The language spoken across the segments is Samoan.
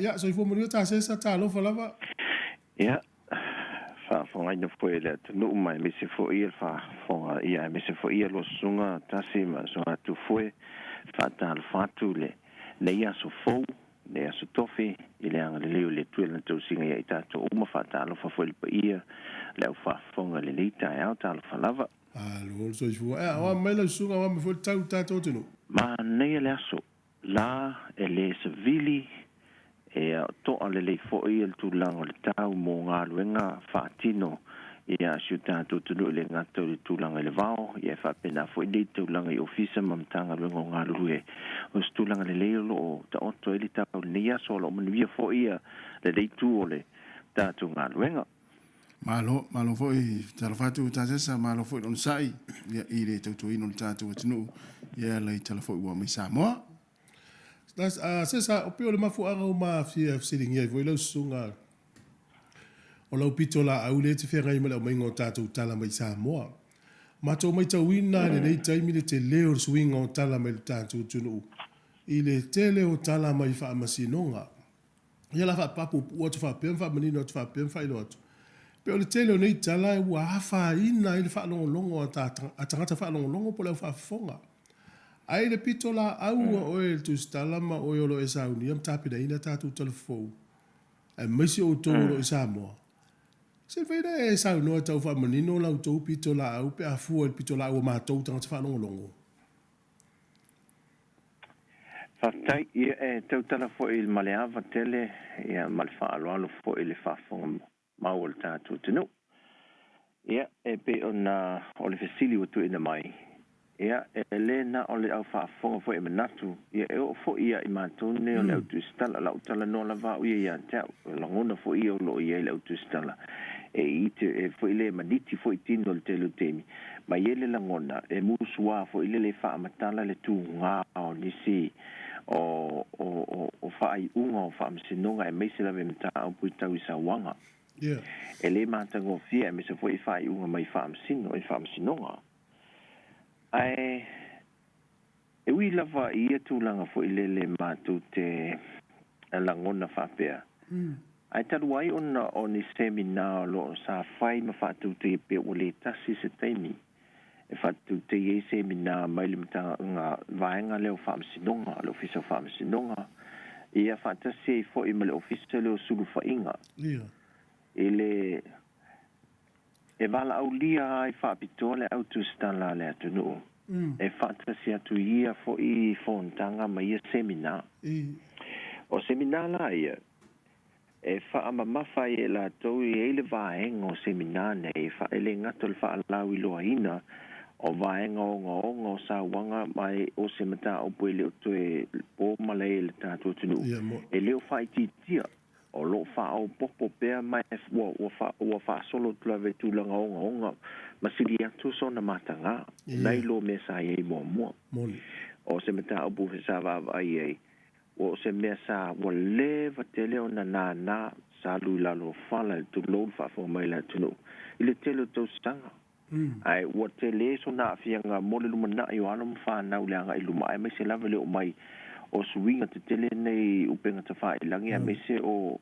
Ia, soifua manuia Tasesa, talofa lava. Ia, faafofogaina foi e le atunuu ma aemaise foi le faafofoga, ia aemaise foi ia lua susuga Tasi ma susuga Tufue, faatalofa atu i lenei aso fou, lenei aso tofi, i le agalelei o le Atua i lana tausiga ia i tatou uma, faatalofa foi i le paia, le au faafofoga i lenei taeao, talofa lava. Malo le soifua. Ea, o a mai lau susuga, o a mai foi le tau i le tatou atunuu? Manaia le aso, la e le savili, e to'a lelei foi le tulaga o le tau mo galuega faatino ia si o tatou atunuu i le gata o le tulaga i le vao, ia e faapena foi nei tulaga i ofisa ma Matagaluega o galulue. O se tulaga lelei o lo o taoto ai le tau i lenei aso, o lo o manuia foi lenei itu o le tatou galuega. Malo, malo foi talofa atu Tasesa, malo foi le onosai ia, i le tautuaina o le tatou atunuu ia ala i tala foi ua mai Samoa. Sesa, o pei o le mafuaaga ua mafia e fesiligia ai foi lau susuga o lau pitolaau lea e te feagai ma le aumaiga o tatou tala mai Samoa. Matou matauina i lenei taimi le tele o le suiga o tala mai le tatou atunuu i le tele o tala mai faamasinoga. Ia la faapapuupuu atu faapea ma faamanino atu faapea ma faailoa atu. Pei o le tele o nei tala ua afaina ai le faalogologo a tagata faalogologo po o le au faafofoga. Ae i le pito laau a oe le Tusitala ma oe o lo o e saunia ma tapenaina tatou tala fou, aemaise outou o lo o i Samoa, se mafai ona e saunoa e tau faamanino la outou pito laau pe a fua i le pito laau a matou tagata faalogologo? Faafetai. Ia, e tautala foi ma le ava tele ia ma le faaaloalo foi i le faafofoga mau a le tatou atunuu. Ia, e pei ona o le fesili ua tuuina mai, ia, e le na o le au faafofoga foi e manatu, ia e oo foi ia i matou nei o le au tusitala. O lau talanoa lava au ia ia te au, o lagona foi ia o lo o i ai le au tusitala, e ite, e foi le maniti foi tino i le tele o taimi, ma i ai le lagona e musuā foi lele e faamatala le tugā o nisi o, o, o, o faaiuga o faamasinoga aemaise lava i mataupu i tau i sauaga. Yeah. E le matagofie aemaise foi i faaiuga mai faamasino, i faamasinoga. Ae e ui lava i ia tulaga foi lele matou te lagona faapea, ae talu ai ona o ni semina o lo o sa fai ma faatautai pea ua le tasi se taimi e faatautai ai semina mai le Matagaluega vaega lea o Faamasinoga, le Ofisa o Faamasinoga, ia faatasi ai foi ma le Ofisa lea o Sulufaiga. Yeah. I le e valaaulia ai faapitoa le au tusitala a le atunuu e faatasi atu i ia foi fonotaga ma ia semina. O semina la ia, e faamamafa ai e latou e i ai le vaega o semina nei, e le gata o le faalauiloaina o vaega ogaoga o sauaga ma o se mataupu e le o toe po malae i le tatou atunuu, e le o faaitiitia. O lo o faaopoopo pea ma ua faasolo atu lava i tulaga ogaoga ma sili atu sona matagā nai lo mea sa i ai muamua. O se mataupu sa vaavaai ai, ua o se mea sa ua leva tele ona nānā sa alu i lalo o fala i le tulou le faafofoga mai a le atunuu i le tele o tausaga. Ae ua tele sona aafiaga mo le lumanai o alo ma fanau i le agai i luma, aemaise lava le oo mai o suiga tetele nei i upega tafailagi aemaise o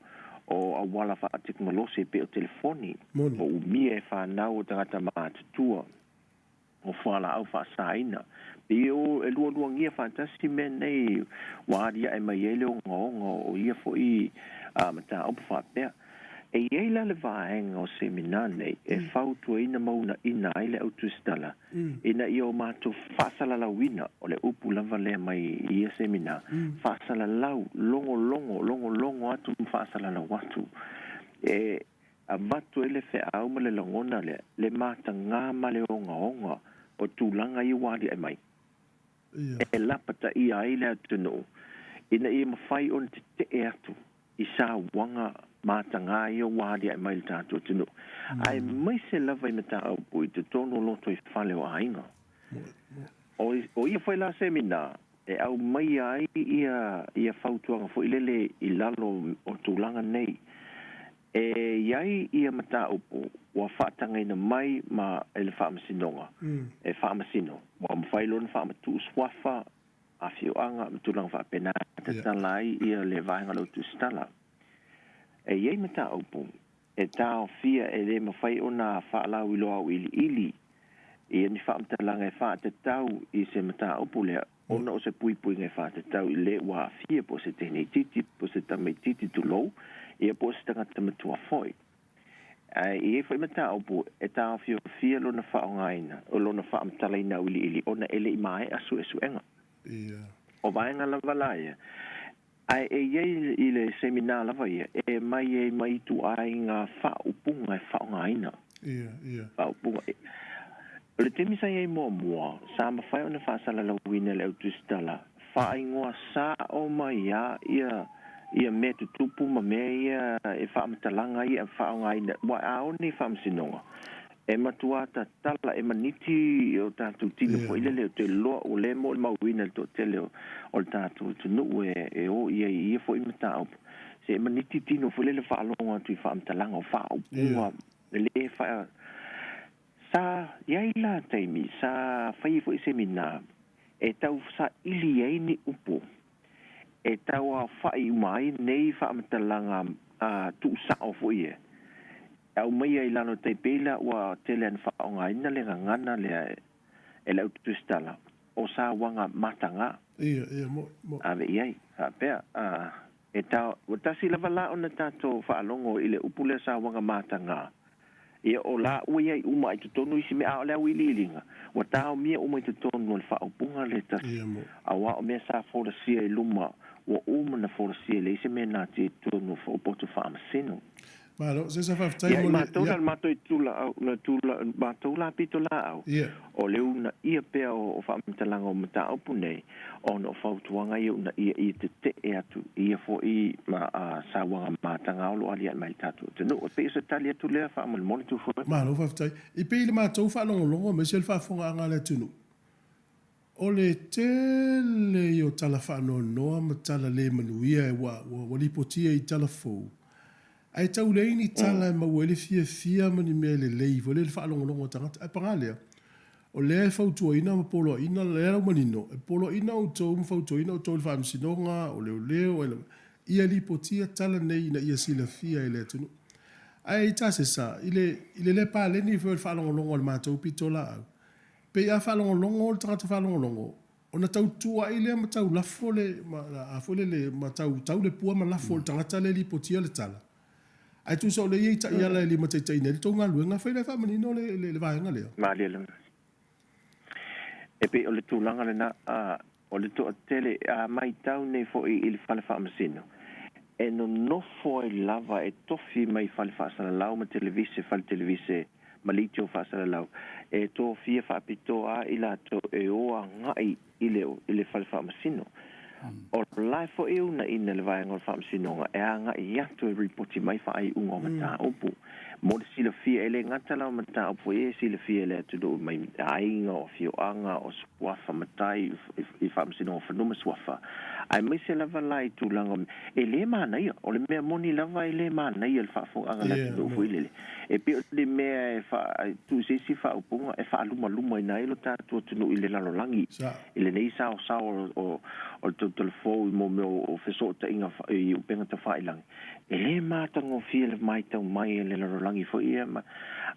auala faatekonolosi e pei o telefoni, o umia e fanau o tagata matutua, o fualaau faasaina. Pei o e lualuagia faatasi mea nei ua aliae mai ai le ogaoga o ia foi mataupu faapea. E i ai la le vaega o semina nei e fautuaina ma uunaina ai le au tusitala ina ia o matou faasalalauina, o le upu lava lea mai i ia semina, faasalalau, logologo, logologo atu ma faasalalau atu. E avatu ai le feau ma le lagona lea, le matagā ma le ogaoga o tulaga ia ua aliae mai, e lapataia ai le atunuu ina ia mafai ona tetee atu i sauaga matagā ia ua aliae mai i le tatou atunuu, aemaise lava i mataupu i totonu o lotoifale o aiga. O ia foi la semina e aumaia ai ia fautuaga foi lele i lalo o tulaga nei. E i ai ia mataupu ua faatagaina mai ma e le Faamasinoga e faamasino, ua mafai loa ona faamatuu suafa. afioaga ma tulaga faapena e tatala ai ia le vaega o le autusitala. E i ai mataupu e taofia e le mafai ona faalauiloa auiliili ia ni faamatalaga e faatatau i se mataupu lea ona o se puipuiga e faatatau i le ua aafia po o se teine itiiti po o se tamaitiiti tulou ia po o se tagata matua foi. Ae i ai foi mataupu e taofiofia lona faaaogaina, lona faamatalaina auiliili ona e le i maea suesuega. O vaega lava la ia, ae e i ai i le semina lava ia e aumai ai ma ituaiga faaupuga e faaaogaina. Faaupuga. O le taimi sa i ai muamua, sa mafai ona faasalalauina e le au tusitala faaigoa sao mai a ia ia mea tutupu ma mea ia e faamatalaga ia e faaaogaina aua a o nei faamasinoga e matua tatala e maniti o tatou tino foi lele ou te iloa ua le molimauina le toatele o le tatou atunuu e o i ai i ia foi mataupu se e maniti tino foi lele faalogo atu i faamatalaga o faaupuga e le faa Sa i ai la taimi sa fai ai foi semina e tau saili ai ni upu e tau aofa'i uma ai nei faamatalaga tuusa'o foi ia e aumaia i lalo tai pei la ua tele ana faaaogaina le gagana lea e le au tusitala o sauaga matagā. Ia, ia, mo'i, mo'i. Ave i ai, faapea, e tau, ua tasi lava la ona tatou faalogo i le upu lea sauaga matagā, Ia, o la ua i ai uma i totonu isi mea, a o le auiliiliga, ua taomia uma i totonu o le faaupuga lea tasi, auā o mea sa folasia i luma, ua uma ona folasia, e leai se mea natia i totonu o poto faamasino. Malo, se sa faafetai mo le, ia. Matou la, le matou itulaau, le tula, matou la pitolaau, o le uunaia pea o faamatalaga o mataupu nei, ona o fautuaga ia uunaia ia tetee atu i ia foi sauaga matagao o lo o aliae mai i le tatou atunuu. E pei o se tali atu lea faamolemole Tufue. Malo faafetai. E pei i le matou faalogologo aemaise le faafofogaaga a le atunuu, o le tele ia o tala faanoanoa ma tala le manuia ua lipotia i tala fou, ae tau leai ni tala e maua ai le fiafia ma ni mea lelei foi lea i le faalogologo a tagata. Ae paga lea, O lea e fautuaina ma poloaiina, lea ua manino, e poloaiina outou ma fautuaina outou i le Faamasinoga, o Leoleo, o ia lipotia tala nei ina ia silafia e le atunuu. Ae i Tasesa, i le, i le le paleni foi o le faalogologo a le matou pitolaau, pei a faalogologo le tagata faalogologo, ona tau tuuai lea ma tau lafo le, ma, a foi lele, ma tau tau le pua ma lafo i le tagata lea e lipotia le tala. Ae tusa o lea e i ai taiala e limataitaiina ai le tou galuega, fai la e faamanino le, le, le vaega lea. Malie lava. E pei o le tulaga lena, a, o le toatele, a matau nei foi i le fale faamasino, e nonofo ai lava e tofi mai fale faasalalau ma televise, fale televise ma leitio faasalalau, e tofia faapitoa i latou e o agai i le, i le fale faamasino. O la e foi e uunaina le vaega o le faamasinoga e agai atu e ripoti mai faaiuga o mataupu. Mo le silafia, e le gata la o mataupu foi e silafia e le atunuu mai aiga, o afioaga, o suafa matai i faamasinoga o fanua ma suafa, aemaise lava la i tulaga o e le manaia. O le mea moni lava e le manaia le faafofogaaga a le atunuu foi lele. E pei o le mea e tuu i se isi faaupuga e faalumalumaina ai lo tatou atunuu i le lalolagi i lenei saosao o le tautala fou i mea o fesootaiga i upega tafailagai. E le matagofie le matau mai e le lalolagi foi ia,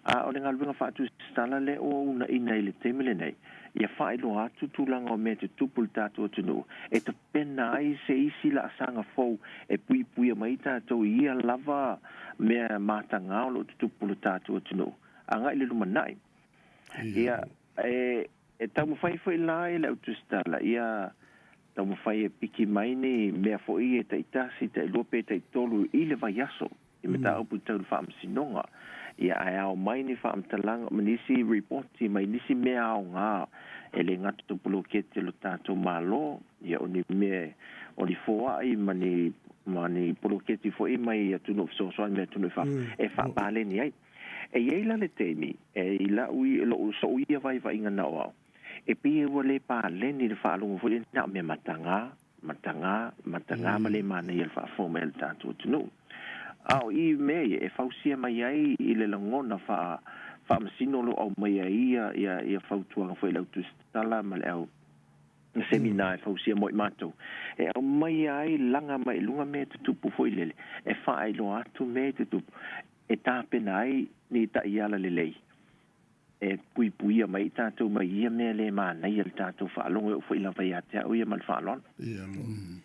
a o le galuega faatusitala lea ua uunaina i le taimi lenei, ia faailoa atu tulaga o mea tutupu i le tatou atunuu e tapena ai se isi laasaga fou e puipuia mai ai tatou i ia lava mea matagao o lo o tutupu i lo tatou atunuu agai i le lumanai. Ia, e, e taumafai foi la e le au tusitala ia taumafai e piki mai ni mea foi e taitasi, tailua pe taitolu i le vaiaso i mataupu tau le faamasinoga. Ia, ae ao mai ni faamatalaga ma nisi ripoti mai nisi mea aoga e le gata o poloketi a lo tatou Malo, ia o ni mea o ni foai ma ni ma ni poloketi foi mai atunuu fesoasoani mai atunuu i fafo e faapaleni ai. E i ai la le taimi e i la'u i lo'u so'u ia vaivaiga na o au, e pei ua le paleni le faalogo foi lea na o mea matagā, matagā, matagā ma le manaia le faafofoga mai a le tatou atunuu. A o i mea ia e fausia mai ai i le lagona faa faamasino o lo o aumaia ai ia ia fautuaga foi i le au tusitala ma le au. Semina e fausia mo i matou, e aumaia ai laga mai luga mea e tutupu foi lele, e faailoa atu mea e tutupu, e tapena ai ni taiala lelei e puipuia mai ai tatou mai ia mea le manaia i le tatou faalogo, e oo foi lava ia te au ia ma le faaaloalo. Ia moni.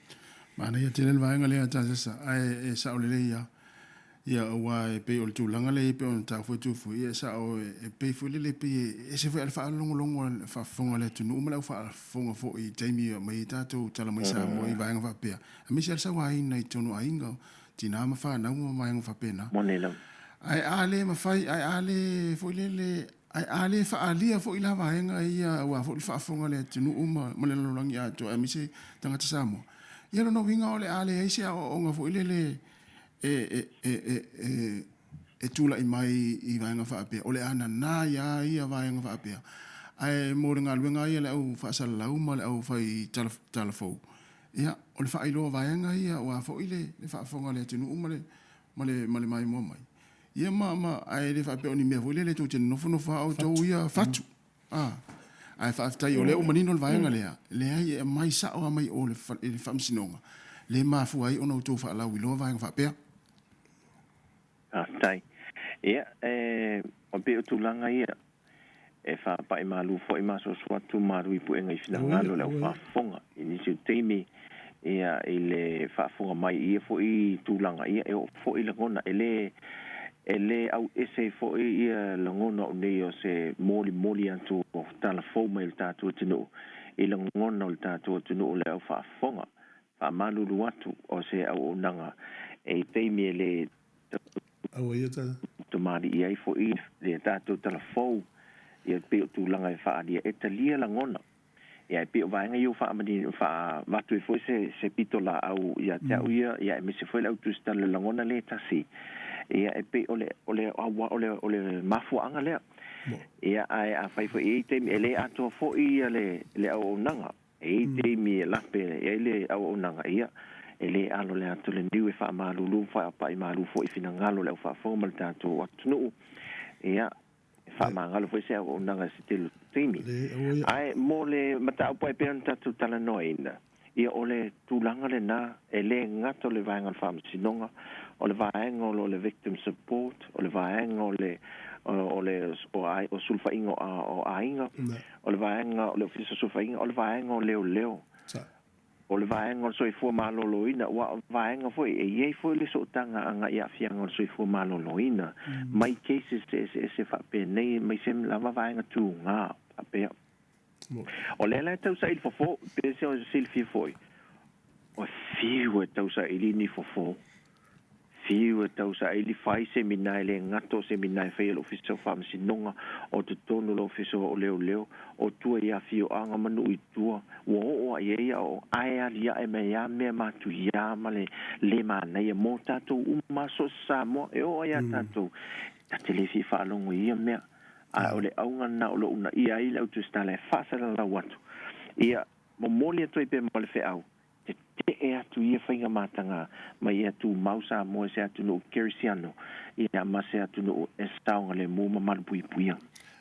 Manaia tele le vaega lea Tasesa, ae e sao lelei lava. Ia, aua e pei o le tulaga lea e pei ona taua foi Tufu, ia e sao e pei foi lele pei e ese foi a le faalogologo a le faafofoga a le atunuu ma le au faafofoga foi i taimi e aumai ai tatou tala mai Samoa i vaega faapea, aemaise lava le sauaina i totonu o aiga, tina ma fanau ma vaega faapena. Moni lava. Ae a le mafai, ae a le foi lele, ae a le faaalia foi la vaega ia aua foi le faafofoga a le atunuu ma le lalolagi atoa aemaise tagata Samoa, ia lona uiga o le a leai se aoaoga foi lele e tulai mai i vaega faapea, o le a nana ia ia vaega faapea. Ae mo le galuega lava ia a le au faasalalau ma le au fai tala fou, ia, o le faailoa vaega ia aua foi le faafofoga a le atunuu ma le, ma le, ma le maimoa mai. Ia ma, ma, ae le faapea o ni mea foi lele tou te nofonofo lava outou ia fatu. A, ae faafetai o lea ua manino le vaega lea, leai e aumai sao lava mai o i le Faamasinoga, lea e mafua ai ona outou faalauiloa vaega faapea. Faafetai. Ia, e pei o tulaga ia, e faapai malu foi ma asuasu atu malu i puega i finagalo o le au faafofoga i nisi o taimi, ia, i le faafofoga mai i ia foi tulaga, ia, e oo foi lagona, e le, e le auese ai foi ia lagona o nei o se molimoli atu o tala fou mai o le tatou atunuu i lagona o le tatou atunuu o le au faafofoga. Faamalulu atu o se auaunaga e i taimi e le tamalii ai foi le tatou tala fou, ia pei o tulaga e faaalia e talia lagona. Ia e pei o vaega ia ua faamanino, faaavatu ai foi se, se pitolaau ia te au ia, ia aemaise foi le au tusitala le lagona lea e tasi. Ia e pei o le, o le, o le, o le mafuaaga lea. Ia ae afai foi e i ai taimi, e le atoa foi ia le, le auaunaga. E i ai taimi e lape ai le auaunaga, ia, e le alo le ata o le niu e faamalulu ma faapai malu foi i finagalo o le au faafofoga ma le tatou atunuu. Ia, E faamagalo foi se auaunaga i se tele o taimi. Ae mo le mataupu e pei ona tatou talanoaina, ia o le tulaga lena, e le gata o le vaega o le faamasinoga, o le vaega o lo o le victim support, o le vaega o le o le o sulufaiga o aiga, o le vaega o le Ofisa o Sulufaiga, o le vaega o leoleo. O le vaega o le soifua maloloina, aua o vaega foi, e i ai foi le sootaga agai i aafiaga o le soifua maloloina, mai cases eseese faapenei, aemaise lava vaega tuga faapea. O lea la e tau saili fofo, pe se o silafia foi, o fiu e tau saili ni fofo. Fiu e tau saili fai semina e le gata o semina e fai e le Ofisa o Faamasinoga, o totonu o le Ofisa o Leoleo, o tua i afioaga ma nuu i tua, ua oo a i ai a o ae aliae mai a mea matuia ma le le manaia mo tatou uma a so o se Samoa e oo ai ia tatou, ta te le fia faalogo i ia mea. Ae o le auga lena o lo o uunaia ai le au tusitala e faasalalau atu, ia momoli atu ai pea ma le feau, Tetee atu ia faiga mataga mai ia tumau Samoa i se atunuu kerisiano ia ma se atunuu e saogalemu ma malupuipuia.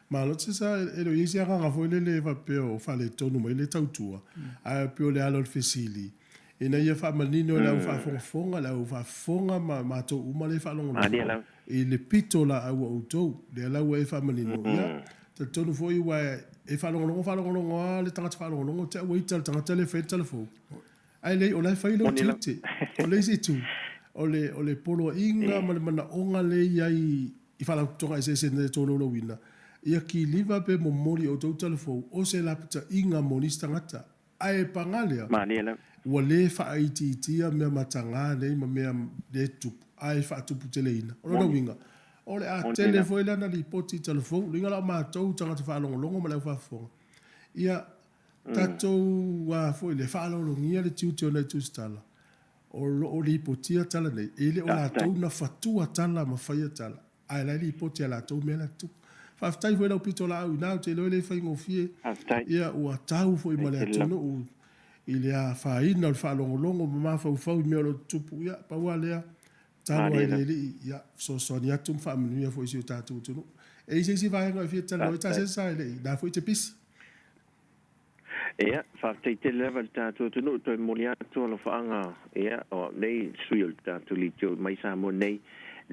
Malo se sa e le o i ai se agaga foi lele faapea o faaletonu mai le tautua, ae pei o le ala o le fesili, ina ia faamanino e le au faafogafoga, le au faafofoga ma matou uma lea e faalogologo i le pito laau a outou, lea la ua e faamanino, ia, talitonu foi ua e faalogologo faalogologo lava le tagata faalogologo te au ua ita le tagata lea e fai le tala fou. Ae leai, o la e fai lou tiute. O le isi itu, o le, o le poloaiga ma le manaoga lea e i ai i faalapotopotoga eseese na e tolaulauina, ia kiliva pe momoli e outou tala fou o se lapataiga mo nisi tagata. Ae paga lea, ua le faaitiitia mea mataga nei ma mea le tutupu, ae faatuputeleina. O lona uiga, o le a tele foi lana lipoti i talafou, luiga la o matou tagata faalogologo ma le au faafofoga, ia tatou a foi lea, faaaloalogia le tiute o nai tusitala o lo o lipotia tala nei, e le o latou na fatua tala ma faia tala. Ae la e lipoti a latou mea la e tutupu. Faafetai foi i lau pitolaau i ina, ou te iloa e le faigofie. Ia ua tau foi ma le atunuu i le afaina o le faalogologo ma mafaufau i mea o lo o tutupu. Ia, pau lava lea, tatalo lava i le Alii, ia fesoasoani atu ma faamanuia foi i si o tatou atunuu. E i ai se isi vaega e fia talanoa ai, Tasesa, e le i, o lena foi e te pisi. Ia, faafetai tele lava i le tatou atunuu, toe momoli atu alofaaga, ia, o au nei le sui o le tatou leitio mai Samoa nei,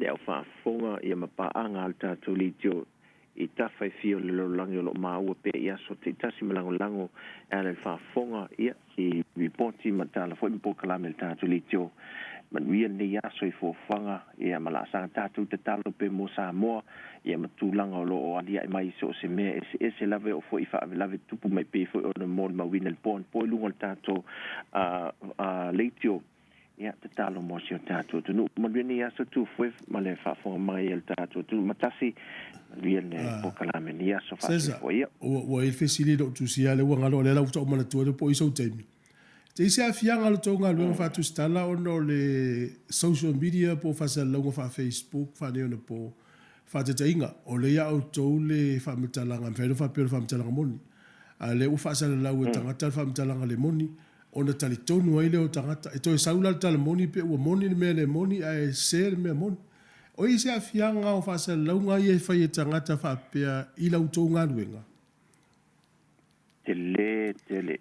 le au faafofoga, ia ma paaga a le tatou leitio i tafa e fia o le lalolagi o lo o maua pea i aso taitasi ma lagolago e ala i le faafofoga, ia, i lipoti ma tala foi ma polokalame a le tatou leitio. Manuia lenei aso i fuafuaga, ia, ma laasaga tatou tatalo pea mo Samoa, ia ma tulaga o lo o aliae mai i so o se mea eseese lava e oo foi i faalavelave tupu mai pei foi ona molimauina i le po anapo i luga o le tatou leitio. Ia, tatalo mo si o tatou atunuu. Manuia lenei aso Tufoe ma le faafofoga mai a le tatou atunuu. Matasi, manuia le polokalame i lenei aso Sesa, faasoifua. Ia. ua i ai le fesili i lou tusia lea ua galo o lea la ua faatoa ou manatua atu po o i sou taimi. Te i se aafiaga o le tou galuega faatusitala ona o le social media po o faasalalauga faa-Facebook faaneionapo faataitaiga, o lea ia outou le faamatalaga, e mafai ona faapea o le faamatalaga moni, a o lea ua faasalalau e tagata le faamatalaga le moni, ona talitonu ai lea o tagata. E toe sau la le tala moni pe ua moni le mea le moni ae sese le mea moni. O i se aafiaga o faasalalauga ia e fai e tagata faapea i la outou galuega? Tele tele.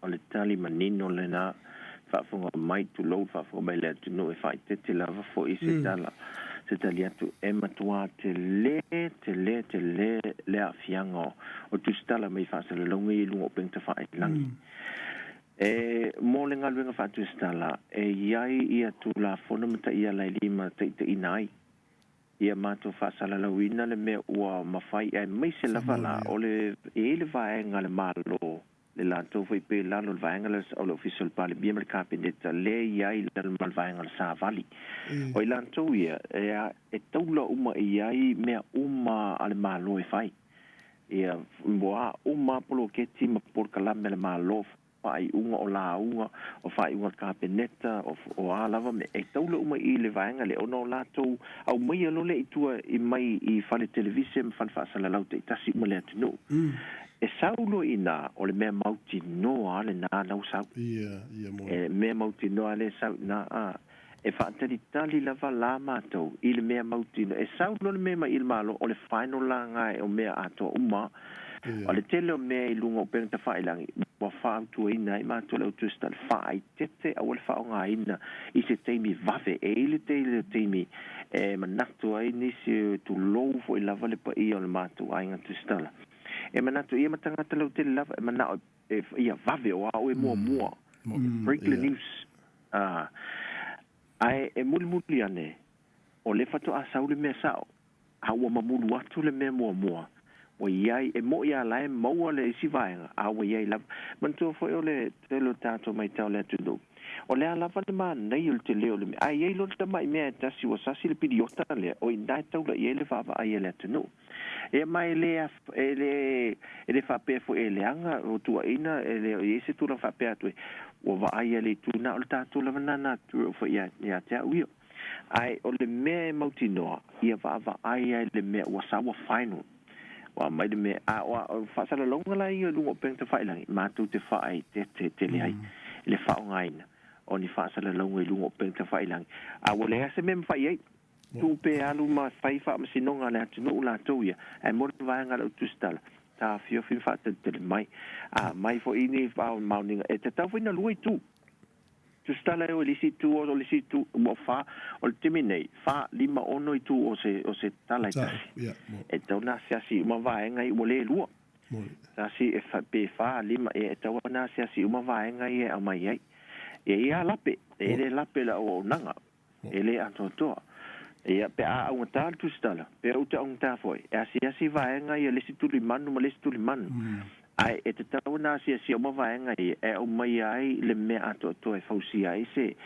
O le tali manino lena. Faafofoga mai, tulou le faafofoga mai le atunuu e faaeteete lava foi se tala, se tali atu. E matua tele, tele, tele le aafiaga o tusitala mai faasalalauga ia i luga o upega tafailagi. E mo le galuega faatusitala, e i ai ia Tulafono ma taiala e limataitaiina ai ia matou faasalalauina le mea ua mafai aemaise lava la o le e i ai le vaega a le Malo le latou foi pe i lalo o le vaega lea o le Ofisa o le Palemia ma le Kapeneta lea e i ai i lalo ma le vaega o le Savali. O i latou ia e e taula uma i ai mea uma a le Malo e fai. Ia ua uma poloketi ma polokalame a le Malo faaiuga o lauga, o faaiuga a le Kapeneta, o, o a lava mea, e taula uma i le vaega lea, ona o latou aumaia loa lea i tua i mai i fale televise ma fale faasalalau taitasi uma le atunuu. E sau loa i ina, o le mea mautinoa lava lena la ua sau. Ia, ia moni. E mea mautinoa lea e sau i ina, a. E faatalitali lava la matou i le mea mautinoa. E sau loa le mea mai i le Malo, o le final la lena o mea atoa uma. O le tele o mea i luga o upega tafailagi, ua faautuaina ai matou le au tusitala, faaeteete aua le faaaogaina i se taimi vave. E i ai le tele o taimi e manatu ai nisi, tulou foi lava le paia o le matou aiga tusitala, e manatu ia ma tagata lautele lava, e manao e ia vave o au e muamua, break the news. A, ae e mulimuli ane, o lea faatoa sau le mea sao, a ua mamulu atu le mea muamua, ua i ai, e moʻi a la e maua le isi vaega, a ua i ai lava. Manatua foi o le tele o tatou maitau o le atunuu, o le a lava le manaia o le tele o le mea, ae i ai loa le tamai mea e tasi ua sasi le piliota lea, o i ina e taula i ai le vaavaai a le atunuu. Ia ma e le, e le, e le faapea foi e leaga o tuuaiina, e le o i ai se tulaga faapea atu e, ua vaai a le itu na o le tatou lava nana atu e foi ia, ia te au ia. Ae o le mea e mautinoa, ia vaavaai ai le mea ua sau ua final. Ua aumai le mea, a o, o faasalalauga la ia i luga o upega tafailagi, matou te faaeteete tele ai i le faaaogaina o ni faasalalauga i luga o upega tafailagi. A ua leai lava se mea e mafai ai. Tuu pe alu ma fai faamasinoga a le atunuu latou ia, ae mo le vaega a le au tusitala, taofiofi ma faatalitali mai. A aumai foi ni faamaoniga, e tatau foi ona lua itu. Tusitala e o i le isi itu, o le isi itu, ua fa, o le taimi nei, fa, lima, ono itu o se, o se tala e tasi. E tatau ona asiasi uma vaega ia, ua le lua. Tasi, e fa, pe fa, lima, e tatau ona asiasi uma vaega ia e aumai ai. Ia, ia lape, e le lape le auaunaga. E le atoatoa. Ia, pe a augata le tusitala, pe ou te augata foi, e asiasi vaega ia le isi tulimanu ma le isi tulimanu. Ae e tatau ona asiasia uma vaega ia e aumaia ai le mea atoatoa e fausia ai se,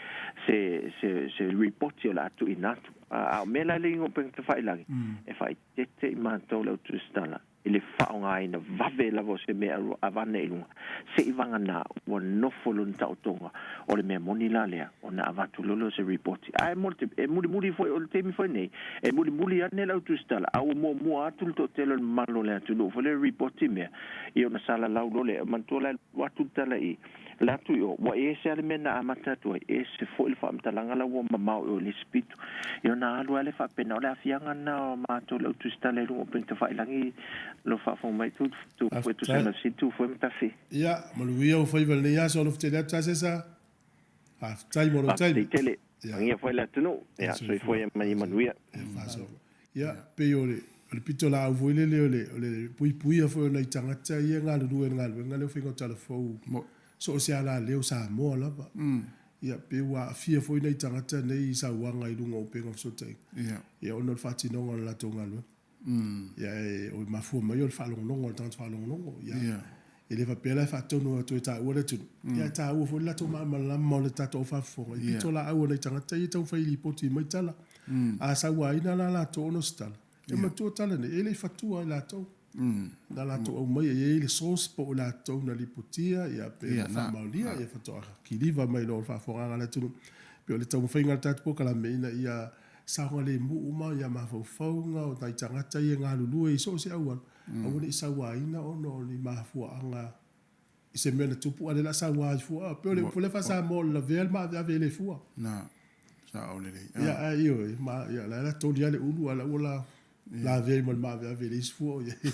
se, se, se ripoti o le a tuuina atu. A o mea la e le igoa o upega tafailagi, e faaeteete i matou le au tusitala. i le faaaogaina vave lava o se mea e avane i luga, seivagana ua nofo lona taotoga o le mea moni la lea, ona avatu loa lea o se ripoti. Ae mo le taimi, e mulimuli foi, o le taimi foi nei, e mulimuli ane le au tusitala, a ua muamua atu le toatele o le mamalu o le atunuu foi lea e ripoti mea, ia ona salalau loa lea. Manatua la e alu atu le tala i le atu i o, ua ese lava le mea na amata atu ai, ese foi le faamatalaga la ua mamao i o i le isi pito. Ia ona alu lava lea faapena, o le aafiaga lena o matou le au tusitala i luga o upega tafailagi Lo faafofoga mai tu tu foi tu Faafetai. sena si tu foi matasi. Ia, manuia ou faiva i lenei aso, alofa tele atu Tasesa. Faafetai mo lou Faafetai taimi. tele. Ia. Manuia foi le atunuu. Ia, Soifua. soifua ia ma ia manuia. Ia, faasoa. Ia, pei o le, o le pitolaau foi lele o le, o le puipuia foi o nai tagata ia e galulue i le galuega lea o faiga o talafou so o se alaleo o Samoa lava. Ia, pei ua aafia foi nai tagata nei i sauaga i luga o upega o fesootaiga. Ia, ona o le faatinoga o le latou galuega. Ia, e, o mafua mai o le faalogologo a le tagata faalogologo. Ia, e le faapea la e faatonu atu e taua le atunuu. Ia, e taua foi le latou malamalama o le tatou faafofoga i pitolaau a nai tagata ia e taumafai e lipoti mai tala. A sauaina la latou ona o se tala, e matua tala nei, e le i fatua i latou. Na latou aumaia, e i ai le source po o i latou na lipotia, ia, pe na faamaonia, ia faatoa kiliva mai loa o le faafofogaaga a le atunuu. Pei o le taumafaiga a le tatou polokalame ina ia saogalemu uma ia mafaufauga o nai tagata ia e galulue i so o se auala, aua ne i sauaina ona o ni mafuaaga i se mea na tupu, a o lea o le a saua ai fua. Pei o le upu lea faa-Samoa o le lavea le maaveave e le fua. Na, sao lelei. Ia, ae ioe, ma, ia, la e la toli lava le ulu, a o la ua lavea ai ma le maaveave i le isi fua o i ai.